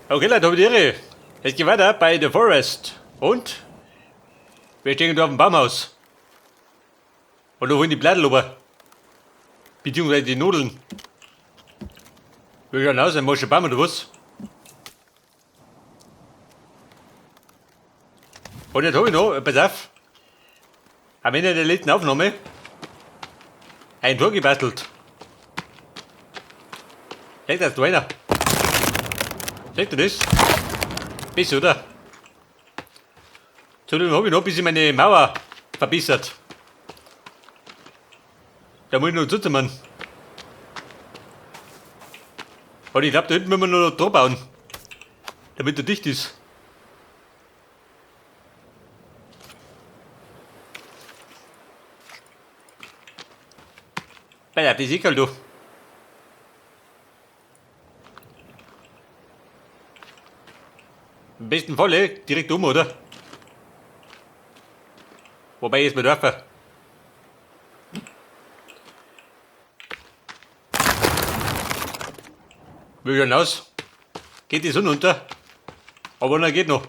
Okay, Leute, hab ich die Ehre. Es geht weiter bei The Forest. Und wir stehen da auf dem Baumhaus. Und da holen die Blätter runter. Beziehungsweise die Nudeln. Wir schauen aus, ein Mosche Baum oder was? Und jetzt habe ich noch, pass auf, am Ende der letzten Aufnahme ein Tor gebastelt. Seht das da einer? Seht ihr das? Besser, oder? Zudem habe ich noch ein bisschen meine Mauer verbessert. Da muss ich noch zusammen. Und ich glaube, da hinten müssen wir noch drauf bauen. Damit er dicht ist. Naja, die Sickerl, du. Im besten Falle direkt um, oder? Wobei ich es mir darf. Wie schaut aus? Geht die Sonne unter? Aber na geht noch.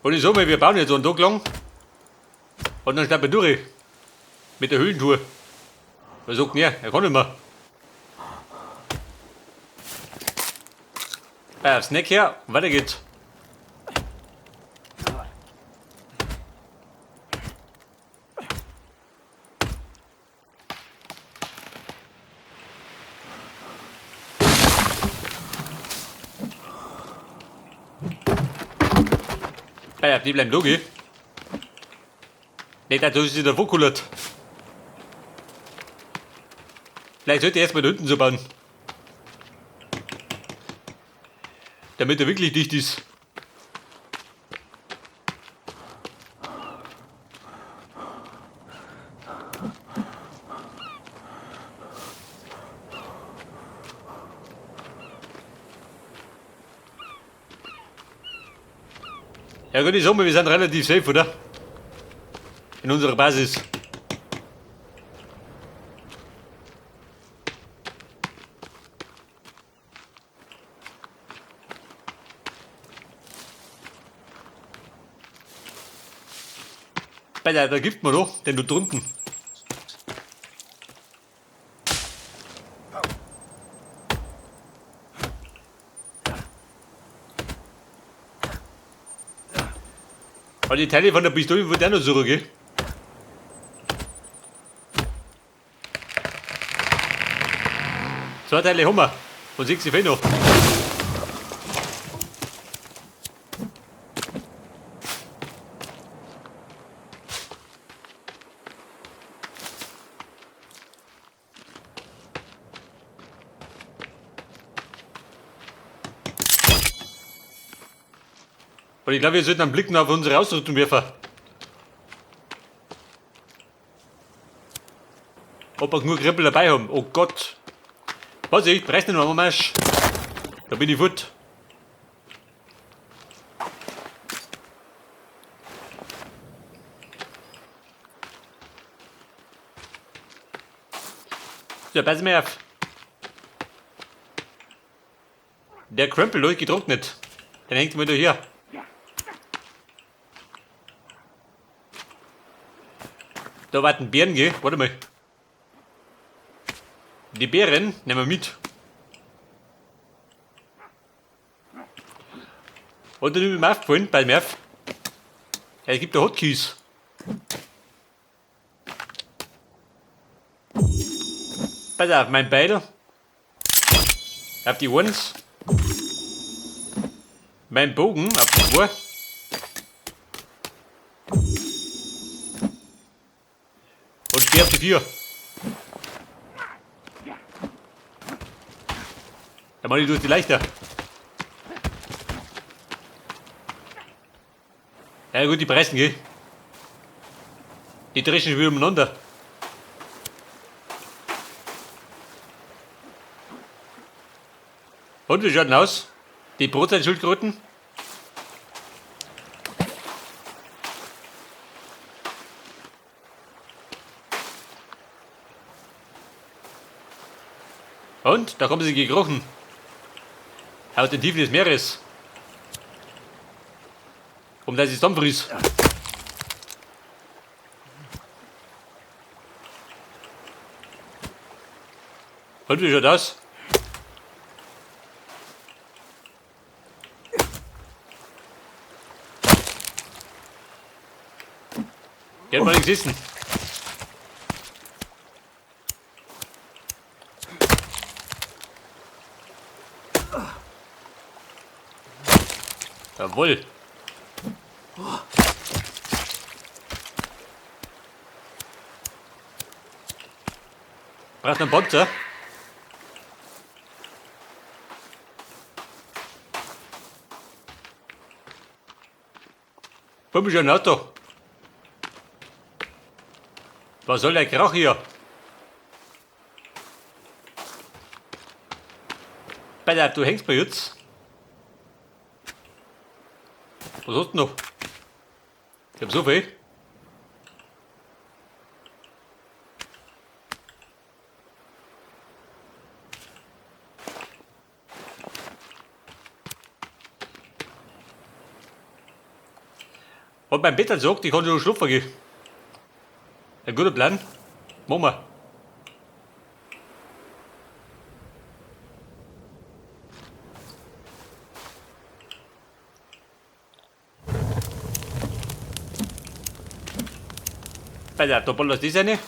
Und ich sag mal, wir bauen jetzt so einen Tag lang. Und dann schnappen wir durch. Mit der Höhlentour. Er sagt, nee, er kann nicht mehr. Snack her, und weiter geht's. Ja, die bleiben da, gell? Nicht, dass sie sich davor kullert. Vielleicht sollte ich erstmal da hinten so bauen. Damit er wirklich dicht ist. Ja gut, ich sag mal, wir sind relativ safe, oder? In unserer Basis. Alter, da gibt man doch, denn du drunten. Aber die Teile von der Pistole wird auch noch zurück, gell? Zwei Teile haben wir. Und 6 fehlen noch. Und ich glaube, wir sollten einen Blick noch auf unsere Ausrüstung werfen. Ob wir genug Krempel dabei haben. Oh Gott. Was, ich preis nicht noch einmal Marsch. Da bin ich fort. So, pass mir auf. Der Krempel ist getrocknet. Den hängt mir da hier. Da warten Beeren, gell? Warte mal. Die Beeren nehmen wir mit. Und dann ist mir aufgefallen, bei mir auf. Ja, es gibt da Hotkeys. Pass auf, mein Beil. Auf die 1. Mein Bogen auf die 2. Und Speer auf die 4. Da mach ich durch die leichter. Ja gut, die pressen, gell? Die dreschen schon wieder umeinander. Und wie schaut denn aus? Die Brotzeitschildkröten? Und da kommen sie gekrochen. Aus den Tiefen des Meeres. Um dass ich zusammenfriss. Und wie schaut das? Geht mal nichts essen. Jawohl. Braucht einen Panzer? Komm schon ein Auto. Was soll der Krach hier? Alter, du hängst bei jetzt. Was hast du noch? Ich hab so viel. Und mein Bett sagt, ich kann schon schlafen gehen. Ein guter Plan. Machen wir. Alter, da ballert das eine.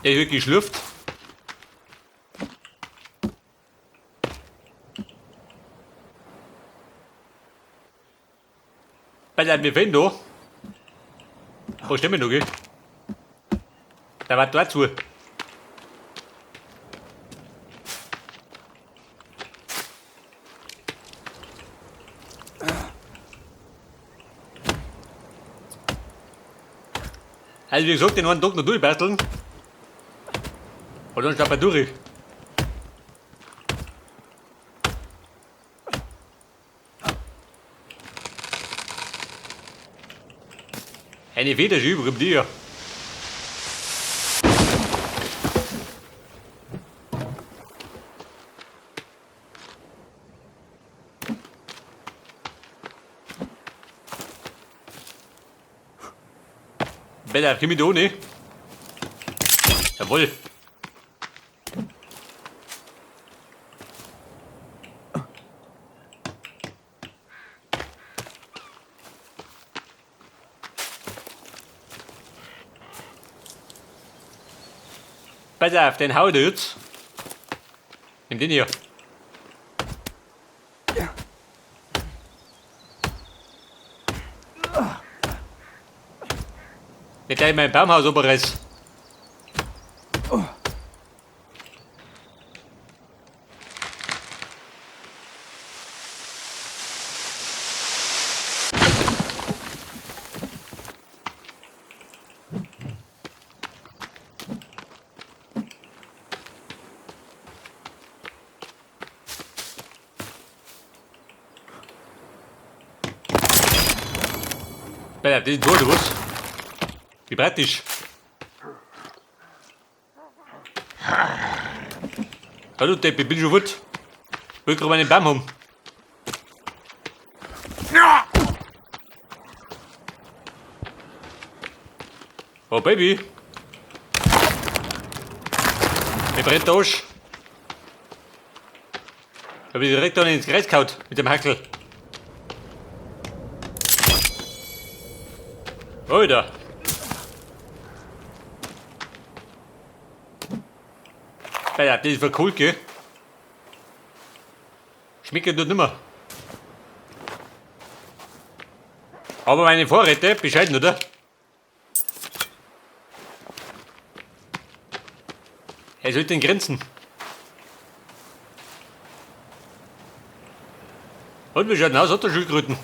Der ist wirklich schlürft. Alter, wir fehlen da. Wo stehen wir noch, gell? Da war da zu. Also wie gesagt, den einen Tag noch durchbasteln. Und dann starten wir durch. Eine Feder ist übrig dir. Bella, komm ich da ohne? Jawohl. Pass auf, den hau ich jetzt. Nimm den hier. Nicht gleich mein Baumhaus oberreiß. Alter, das ist tot, was? Wie praktisch. Hallo Depp, ich bin schon fort. Ich will gerade meinen Baum haben. Oh Baby. Mir brennt der Arsch. Hab ich direkt da ins Kreis gehauen mit dem Hackel. Alter. Alter, das ist voll cool, gell? Schmeckt ja dort nimmer. Aber meine Vorräte, bescheiden, oder? Er sollte in Grenzen. Und wie schaut denn aus? Hat der Schildkröten?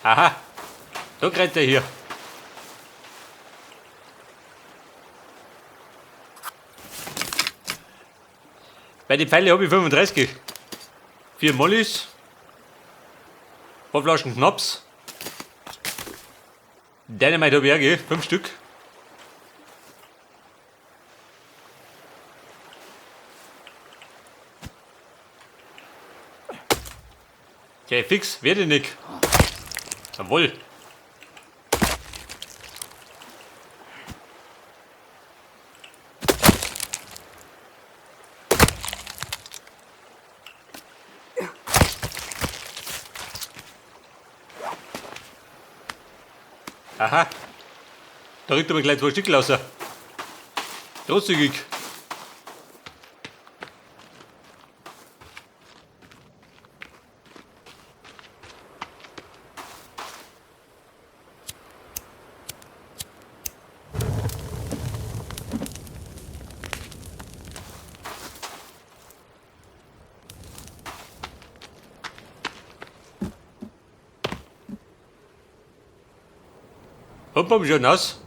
Aha, da rennt er hier. Bei den Pfeile habe ich 35. 4 Mollys. Ein paar Flaschen Schnaps. Dynamite habe ich auch, gell? 5 Stück. Okay, fix, werde ich nicht. Jawohl. Aha. Da rückt aber gleich 2 Stück raus. Großzügig. Pumpen schon nass.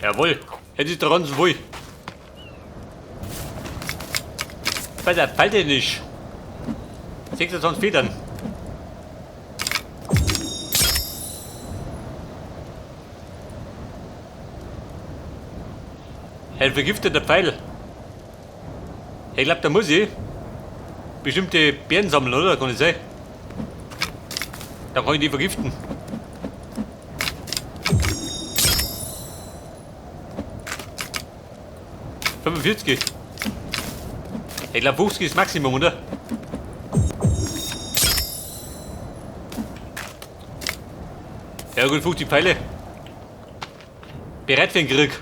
Jawohl, hätte ich dran wohl. Bei der Falte nicht. 26 Federn. Ein vergifteter Pfeil. Ich glaub, da muss ich bestimmte Beeren sammeln, oder? Kann ich sein? Dann kann ich die vergiften. 45. Ich glaub, 50 ist Maximum, oder? Ja gut, 50 Pfeile. Bereit für den Krieg.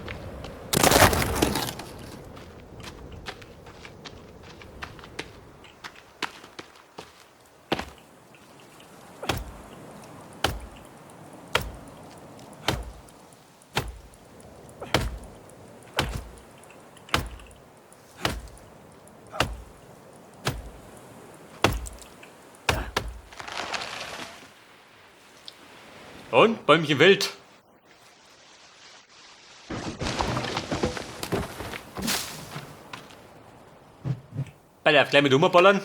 Und Bäumchen wild. Bei der gleich mit umballern.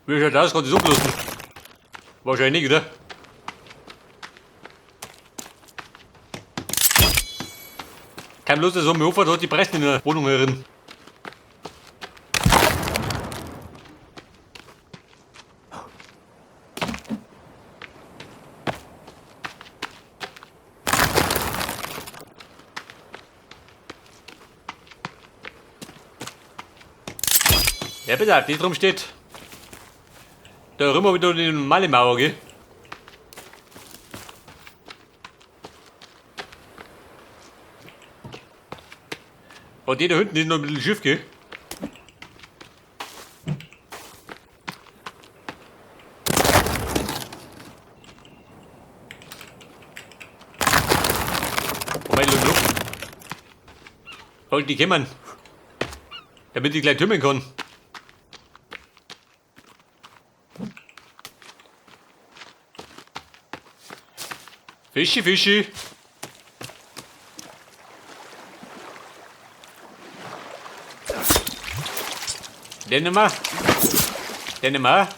Wie schaut das? Kann ich so bloßen? Wahrscheinlich nicht, oder? Kein Lust, dass so mir aufhört, hat die Pressen in der Wohnung herin. Ja, bitte, die drum steht. Da rühren wir wieder die normale Mauer, gell? Und die da hinten ist noch ein bisschen schief, gell? Wobei, Luft. Wollt die kommen? Damit ich gleich türmen kann. Fischi, Fischi. Den nehmen wir. Den nehmen wir.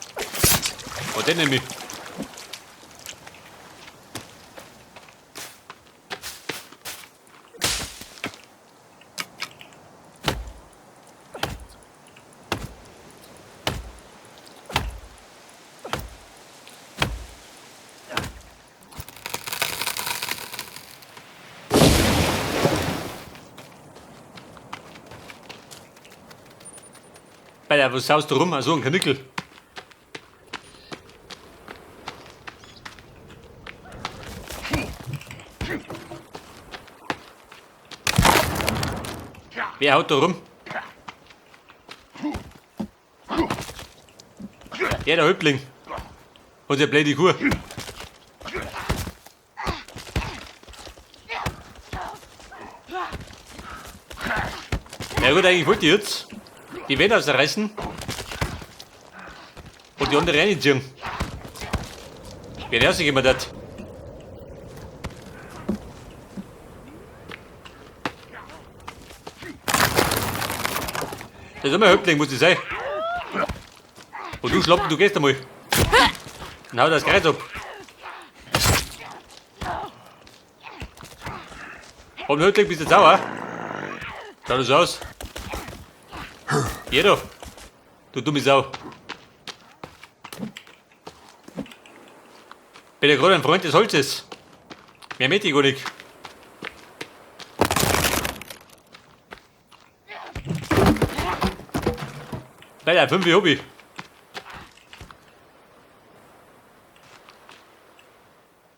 Und den nehme ich. Alter, was saust du rum? Also ein Kanickel. Wer haut da rum? Ja, der Häuptling. Und der blöde Kuh. Ja gut, eigentlich wollte ich jetzt die Wände ausreißen und die andere reinziehen. Wer der sich immer hat. Das ist immer ein Häuptling, muss ich sein. Und du Schlappen, du gehst einmal. Und hau das Kreuz ab. Und Häuptling, bist du sauer? Schau das aus. Jeder. Du dumme Sau. Bin ja gerade ein Freund des Holzes. Mehr möchte ich gar nicht. Naja, 5 hab ich.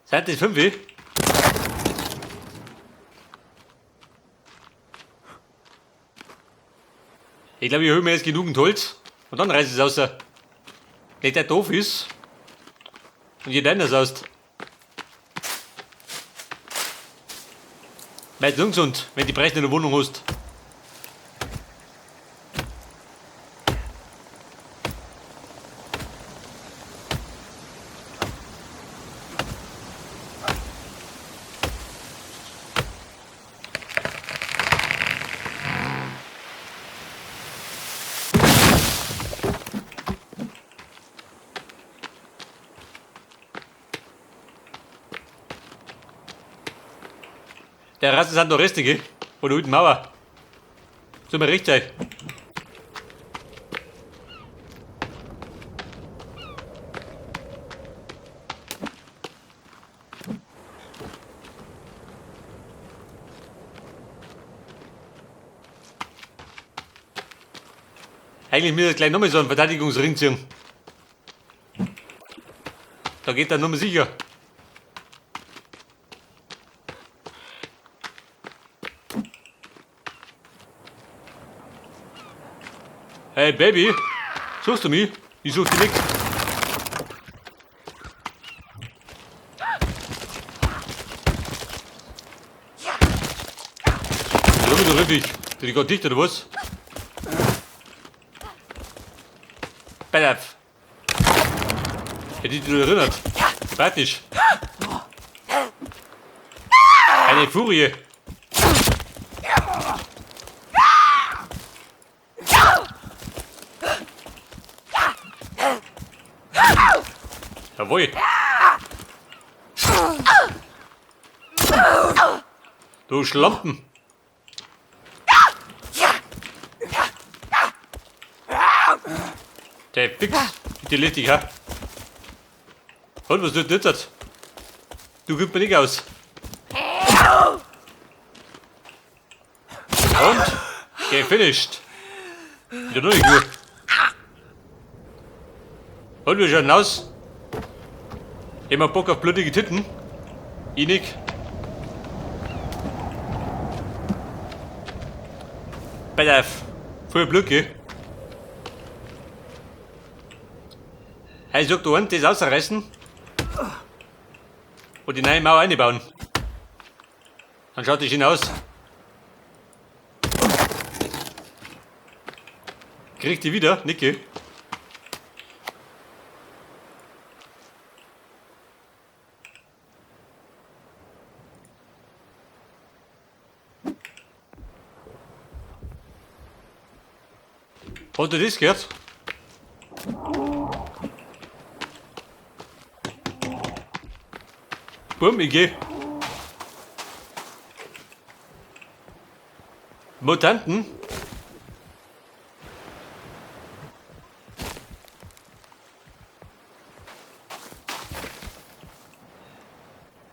Sind das 5? Ich glaube, ich hole mir jetzt genügend Holz und dann reiß ich es raus. Nicht der doof ist und jeder anders aus. Meist ungesund, wenn die Preise in der Wohnung hast. Der Rasse sind noch Reste, gell? Von der alten Mauer. Soll mir recht sein. Eigentlich müsste ich gleich nochmal so einen Verteidigungsring ziehen. Da geht er nur sicher. Hey Baby, suchst du mich? Ich such dich nicht. Ja, du richtig. Bin ich gerade dicht oder was? Pass auf. Hätte ich dich erinnert. Sympathisch. Eine Furie. Jawohl. Du Schlampen. Der Fix, die lädt ha? Und was tut das? Du gibst mir nicht aus. Und? Gefinished. Wieder noch nicht gut. Und wir schauen aus. Immer Bock auf blutige Titten. Ich nicht. Pass auf. Voll Blut, gell? Hey, sag du einen, das ausreißen und die neue Mauer einbauen. Dann schaut die schön aus. Krieg die wieder, Nicke. Hast du das gehört? Bumm, ich geh. Mutanten?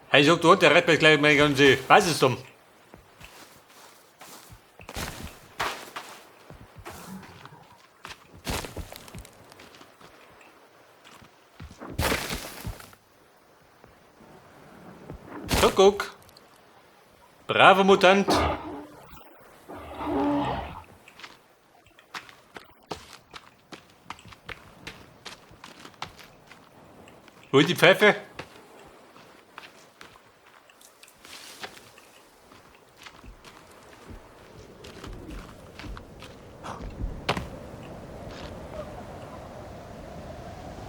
Hey, sag du, der rettet mir gleich meine ganze Basis um. Kuckuck. Bravo, Mutant. Wo ist die Pfeife?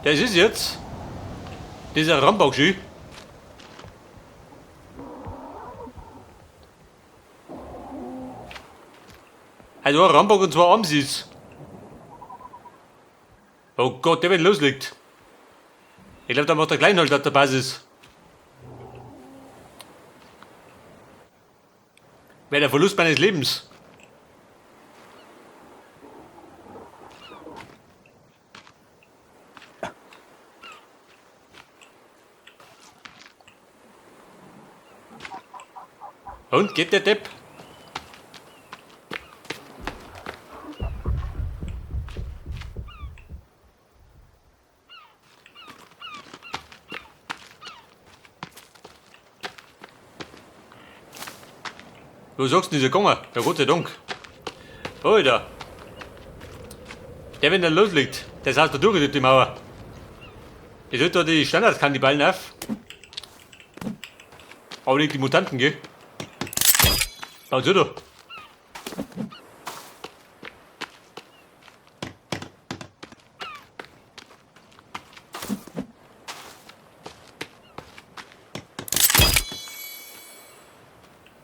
Das ist jetzt dieser Rambock-Ski. Also ein Rambock und zwei Amsis. Oh Gott, der wenn loslegt. Ich glaube, da macht der Kleinhold auf der Basis. Wäre der Verlust meines Lebens. Und geht der Depp? Wo sagst du denn, ist er gegangen? Ja, Gott sei Dank. Alter. Der, wenn der loslegt, der saß da durch die Mauer. Ich sollte da die Standardkannibalen auf. Aber nicht die Mutanten, gell? Also da.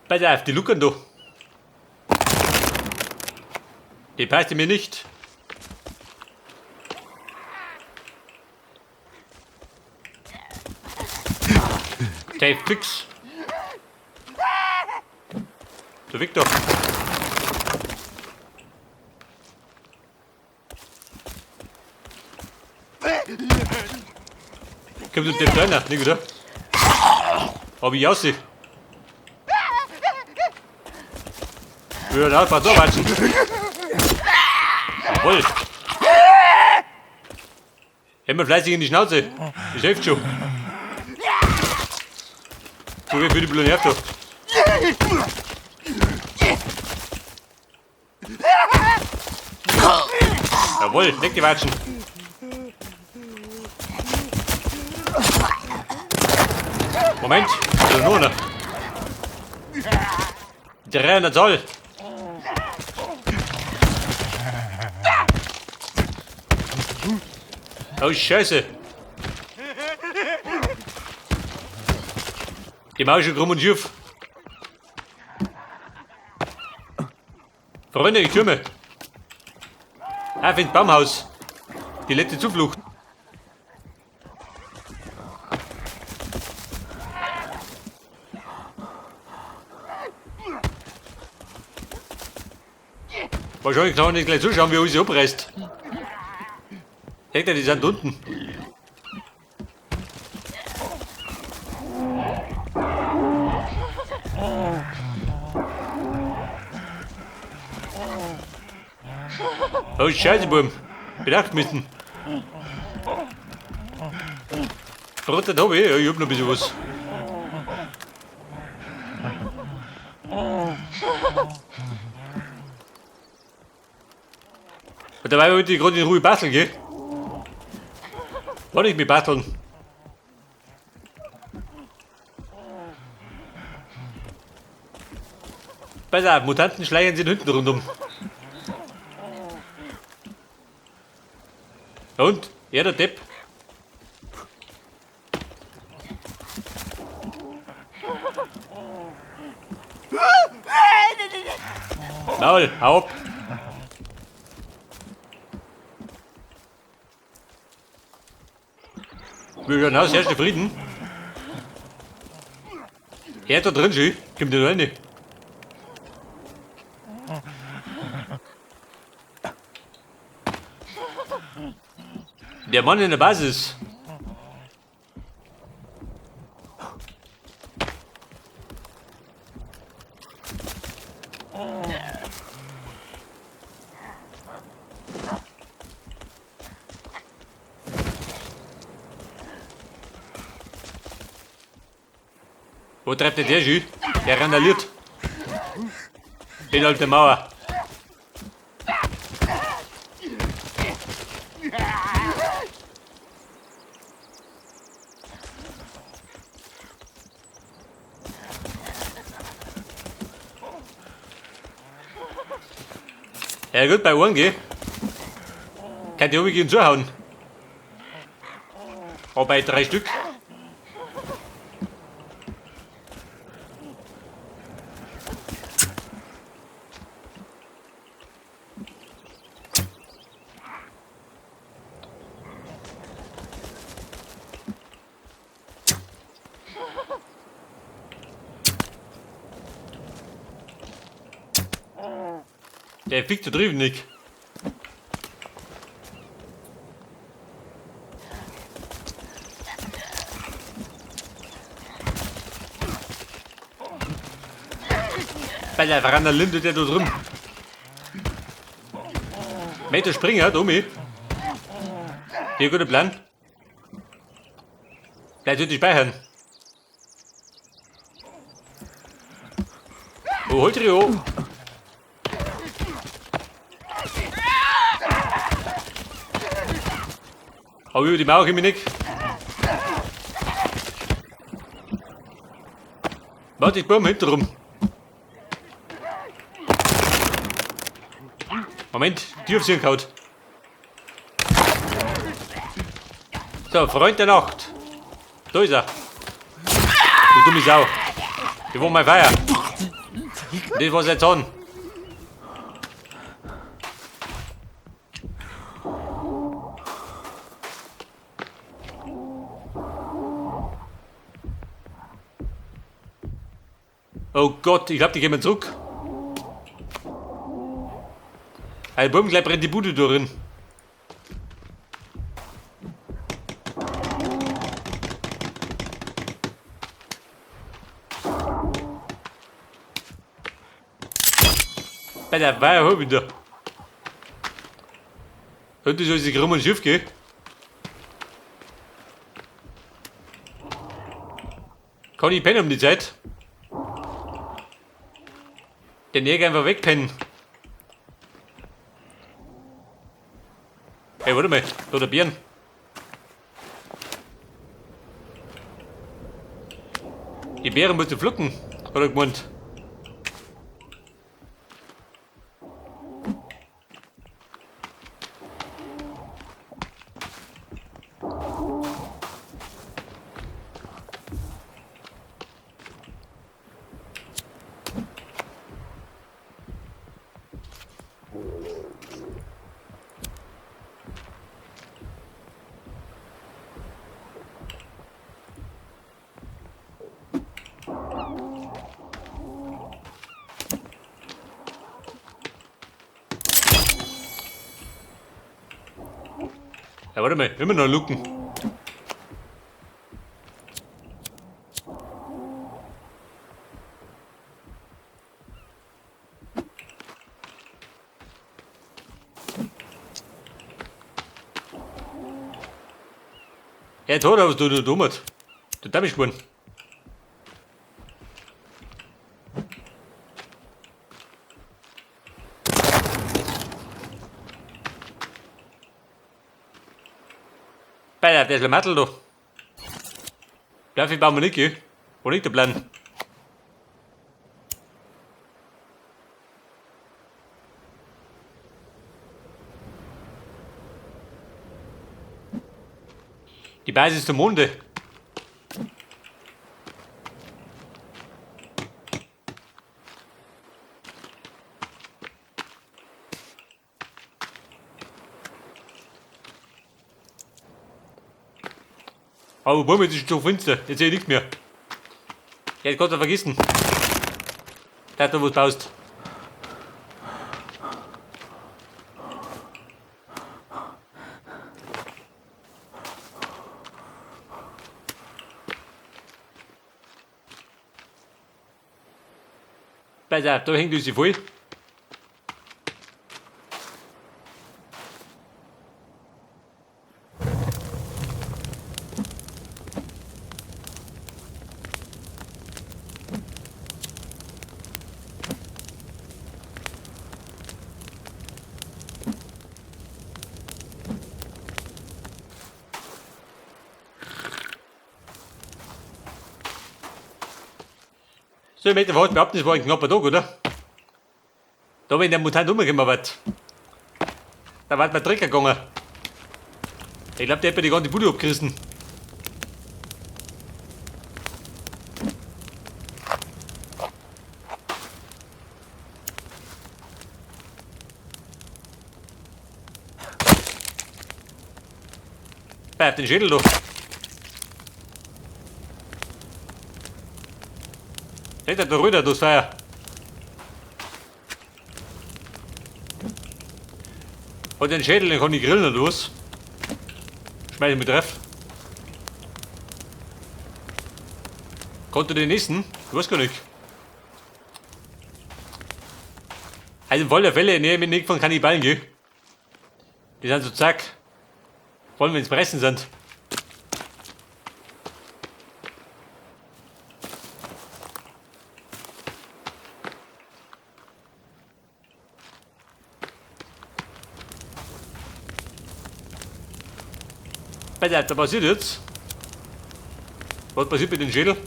Pass auf, die Luckern da. Die passt mir nicht. Dave fix. Der Victor. Kommt der Depp rein? Nicht wieder. Aber ich aussehe. Ja, da, pass auf, watschen. Jawohl. Immer fleißig in die Schnauze. Das hilft schon. So wie für die blöde Nerv da. Jawohl, leck die Watschen. Moment, da ist noch einer. 300 Zoll. Oh Scheiße. Die Maus schon krumm und schief. Freunde, ich türme. Auf ins Baumhaus. Die letzte Zuflucht. Wahrscheinlich kann man nicht gleich zuschauen, wie er alles abreißt. Denkt er, die sind unten. Oh Scheiße, Bum. Bin aufgeschmissen. Brotzeit hab ich, ja, ich hab noch ein bisschen was. Und dabei wollte ich gerade in Ruhe basteln, gell? Wollte ich mit basteln? Pass auf, Mutanten schleichen sich hinten rundum. Und? Ja, der Depp. Maul, hau ab. Wir hören aus, herrscht der Frieden. Er da drin schön, kommt der rein. Der Mann in der Basis. Wo treibt der der schön? Der randaliert. Innerhalb der Mauer. Ja gut, bei Ohren geh. Kann die oben zuhauen. Aber bei 3 Stück. Der fickt so drüben nicht. Bei der Veranda lindet der da drin. Meter Springer, Domi. Hier, guter Plan. Bleib du speichern. Oh, holt ihr hoch. Aber über die Mauer komme ich nicht. Warte, ich baue mal hinten rum. Moment, die auf sie gehauen. So, Freund der Nacht. Da ist er. Du dumme Sau. Ich war mein Feier. Das war's jetzt an. Oh Gott, ich glaub, die gehen zurück. Ein Buben, gleich brennt die Bude durch. Bei der war ja wieder. Heute soll sich rum und Schiff gehen. Kann ich pennen um die Zeit? Den Jäger einfach wegpennen. Hey, warte mal, da der Bären. Die Bären musst du pflücken, hat er gemeint. Ja, warte mal, immer noch Luken. Ja, jetzt hat er was du dummert. Du dämlich geworden. Bei der Schlamassel da. Darf ich bauen wir nicht, gell? Wo liegt der Plan? Die Basis der Monde. Aber Bumm, jetzt ist schon finster. Jetzt sehe ich nichts mehr. Ja, jetzt kannst du vergessen. Da hat da was baust. Pass auf, da hängt sie voll. So, ich möchte fast behaupten, das war ein knapper Tag, oder? Da, wenn der Mutant umgekommen wird, da war mir Dreck gegangen. Ich glaub, der hat mir die ganze Bude abgerissen. Bei auf den Schädel da. Seht ihr, da rührt das Feuer. Und den Schädel, den kann ich grillen oder was? Schmeiß ich mit drauf. Konnte den essen? Ich weiß gar nicht. Also in voller Fälle ernähre ich mich nicht von Kannibalen, gell? Die sind so zack. Vor allem wenn's Pressen sind. Alter, da passiert jetzt. Was passiert mit dem Schädel?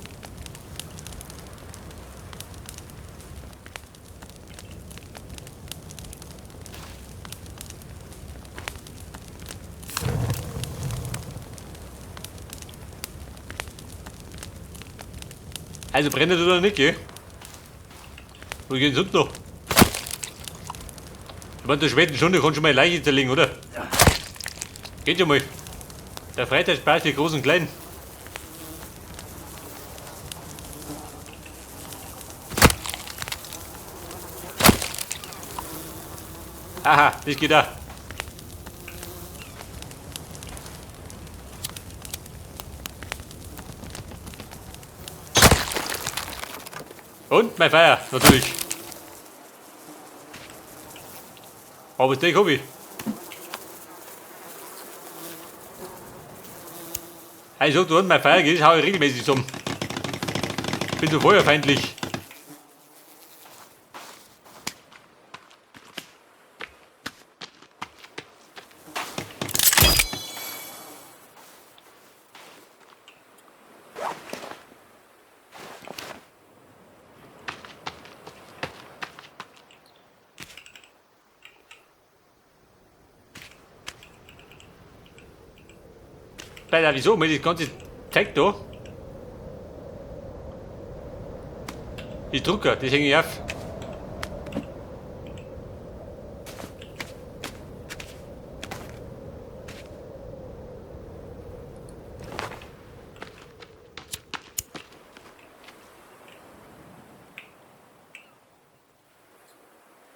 Also brennt er oder nicht, gell? Wo geht's sonst noch? Ich meine, der späten Stunde kann schon mal eine Leiche zerlegen, oder? Geht ja mal. Der Freizeitspaß für Groß und Klein. Aha, das geht auch. Und mein Feuer, natürlich. Aber das hab ich. Also, du und mein Feuer geht, hau ich regelmäßig zusammen. Bin so feuerfeindlich. Alter, wieso? Mit das ganze Zeug da? Die Drucker, das hänge ich auf.